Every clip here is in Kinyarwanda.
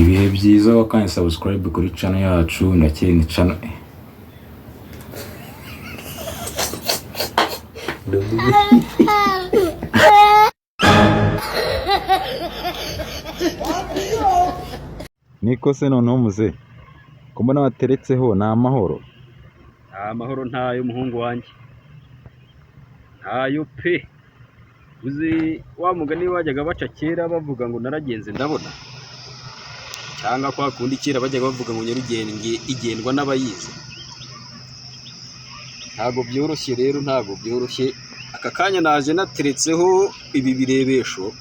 Ibihe byiza wakanye subscribe kuri channel yacu ndakeye ni channel. Niko se noneho muze ko mbona wateretseho ni amahoro? Nta mahoro, ntayo muhungu wanjye, ntayo pe. Uzi wa mugani bajyaga baca kera bavuga ngo naragenze ndabona, cyangwa kwa kundi kera bajyaga bavuga ngo Nyarugenge igendwa n'abayizi. Ntabwo byoroshye rero, ntabwo byoroshye. Aka kanya naje nateretseho ibi birebesho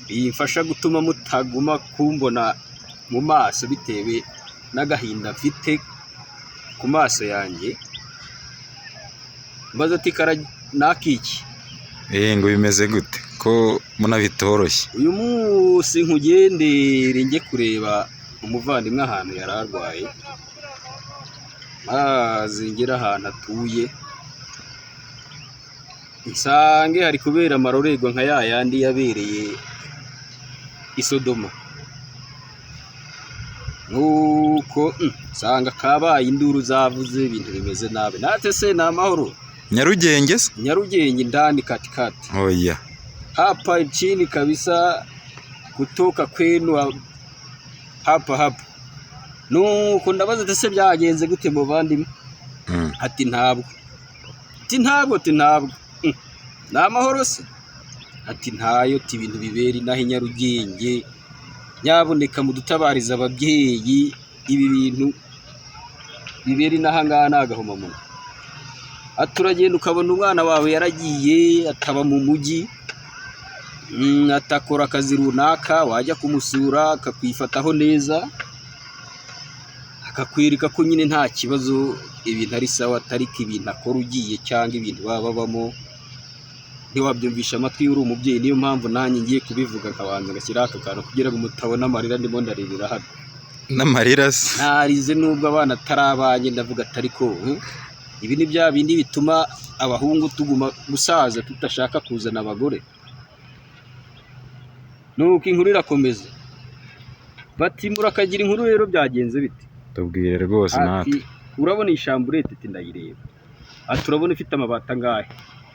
bimfasha gutuma mutaguma kumbona mu maso bitewe n'agahinda mfite ku maso yanjye. Mbaza ati kara nakiki? Ngo bimeze gute ko mbona bitoroshye? Uyu munsi nkugendere njye kureba umuvandimwe ahantu yari arwaye, maze ngere ahantu atuye nsange hari kubera amarorerwa nka ya yandi yabereye i Sodoma. Nuko nsanga kabaye, induru zavuze, ibintu bimeze nabi. Natwe se ni amahoro? Nyarugenge se? Nyarugenge ndani katikati. Oya. Hapa chini kabisa kutoka kwenu hapa hapa. Nuko ndabaza ati se byagenze gute muvandimwe? Ati ntabwo, ati ntabwo, ati ntabwo. Ni amahoro se? Ati ntayo, ati ibintu bibera inaha i Nyarugenge, nyabuneka mudutabarize ababyeyi, ibi bintu bibera inaha ngaha ni agahomamunwa. Ati uragenda ukabona umwana wawe yaragiye ataba mu mujyi, atakora akazi runaka, wajya kumusura akakwifataho neza, akakwereka ko nyine nta kibazo, ibintu ari sawa, atari ko ibintu akora ugiye cyangwa ibintu baba babamo ntiwabyumvisha amatwi uri umubyeyi. Niyo mpamvu nanjye ngiye kubivuga nkabanza ngashyiraho aka kantu kugira ngo mutabona amarira ndimo ndaririra hano. N'amarira se? Narize nubwo abana atari abanjye, ndavuga atari ko ibi ni bya bindi bituma abahungu tuguma gusaza tudashaka kuzana abagore. Nuko inkuru irakomeza, bati murakagira inkuru rero byagenze bite? Tubwire rwose Ati natwe. urabona iyi shamburete? Ati ndayireba. Ati urabona ifite amabati angahe?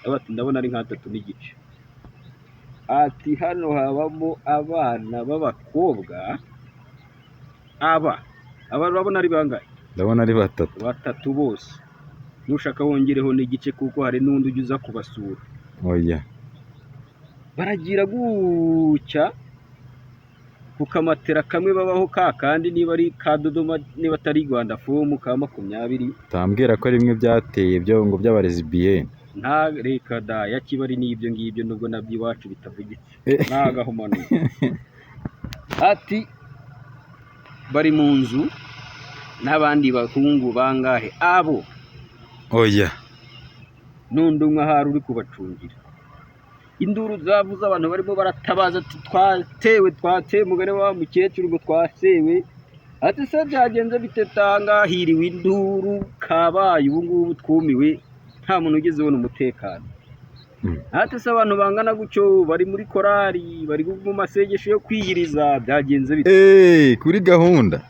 Ati ndabona ari nk'atatu n'igice. Ati hano habamo abana b'abakobwa, aba urabona ari bangahe? Ndabona ari batatu. Batatu bose, nushaka wongereho n'igice kuko hari n'undi ujya uza kubasura. Oya. Baragira gutya ku kamatera kamwe babaho ka kandi, niba ari ka Dodoma, niba atari Rwanda foam ka 20. Utambwira ko rimwe byateye byo ngo by'abarezibiyene. Nta reka da, ya kibari n'ibyo ngibyo, nubwo nabyo iwacu bitavugitse nagahomamunwa. Ati bari mu nzu n'abandi bahungu bangahe abo? Oya. N'undi umwe ahari uri kubacungira. Induru zavuze, abantu barimo baratabaza ati twatewe, twatewe, umugani wa mukecuru ngo twatewe. Ati se byagenze bite? Tanga hiriwe induru kabaye, ubu ngubu twumiwe, nta muntu ugeze ubona umutekano. Ati se abantu bangana gutyo bari muri korari, bari mu masengesho yo kwiyiriza, byagenze bite? Kuri gahunda.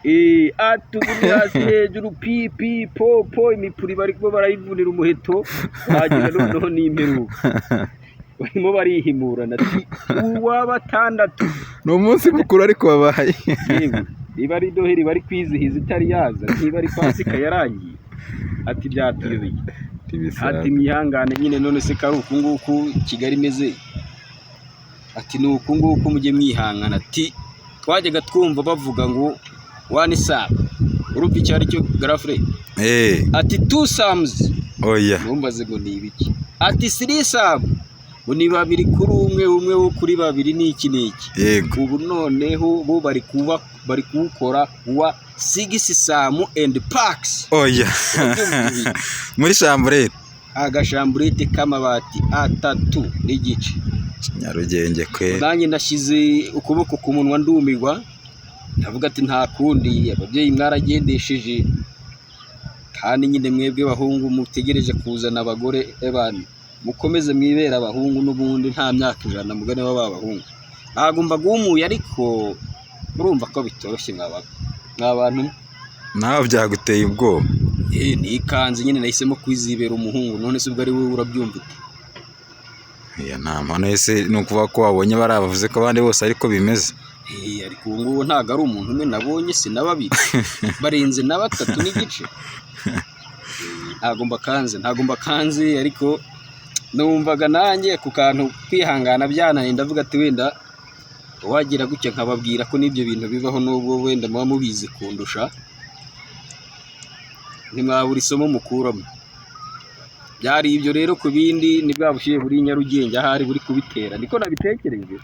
Ati ubu ni hasi hejuru, pi pi po po, imipuri bari kuba barayivunira umuheto, wagira noneho n'imperuka barimo barihimurana. Ati uwa batandatu. Ni umunsi mukuru ariko wabaye. Yewe, niba ari Noheli bari kwizihiza itari yaza, niba ari Pasika yarangiye, ati byatuyobeye. Ati mwihangane nyine, none se kari uku nguku Kigali imeze? Ati ni uku nguku, mujye mwihangana. Ati twajyaga twumva bavuga ngo one sum, urumva icyo ari cyo garafure? Ati two sums. Oya. Ntumbaze ngo ni ibiki. Ati three sum, ngo ni babiri kuri umwe, umwe wo kuri babiri, n'iki n'iki. Yego. Ubu noneho bo bari kuba bari kuwukora wa six sum and pax. Oya. Muri shamburete. Agashamburete k'amabati 3.5. Nyarugenge kwe. Nanjye ndashyize ukuboko ku munwa ndumirwa, ndavuga ati nta kundi, ababyeyi mwaragendesheje, kandi nyine mwebwe bahungu mutegereje kuzana abagore ebana, mukomeze mwibera abahungu n'ubundi nta myaka 100 mugane w'aba bahungu. Ntabwo mbagumuye, ariko Murumva ko bitoroshye mwa bantu mwe. Nawe byaguteye ubwoba? Eh, nikanze nyine, nahisemo kwizibera umuhungu. None se ubwo ari wowe urabyumva ute? Iya, nta mpano ese ni ukuvuga ko wabonye bariya bavuze ko abandi bose ariko bimeze? Eh, ariko ubu ngubu ntabwo ari umuntu umwe nabonye, si na babiri, barenze na batatu n'igice. Eh, ntabwo mbakanze, ariko numvaga nanjye ku kantu kwihangana byananiye. Ndavuga ati wenda wagira gutya nkababwira ko n'ibyo bintu bibaho, nubwo wenda muba mubizi kundusha, ntimwabura isomo mukuramo. Byari ibyo rero. Ku bindi ni bwa bushyuhe buri i Nyarugenge, ahari buri kubitera, niko nabitekereje,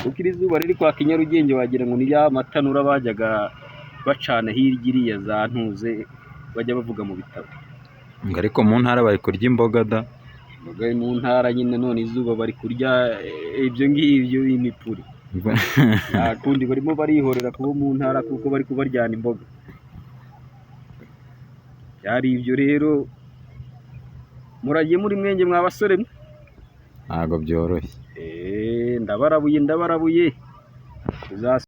kuko iri zuba riri kwaka i Nyarugenge wagira ngo ni ya matanura bajyaga bacana hirya iriya za ntuze bajya bavuga mu bitabo. Ngo ariko mu ntara bari kurya imboga da. Imboga mu ntara nyine, none izuba bari kurya ibyo ngibyo imipuri. Nta kundi, barimo barihorera kubo mu ntara kuko bari kubaryana imboga. Byari ibyo rero. Muragiye muri mwenge mwa basore mwe. Ntabwo byoroshye. Eh, ndabarabuye, ndabarabuye.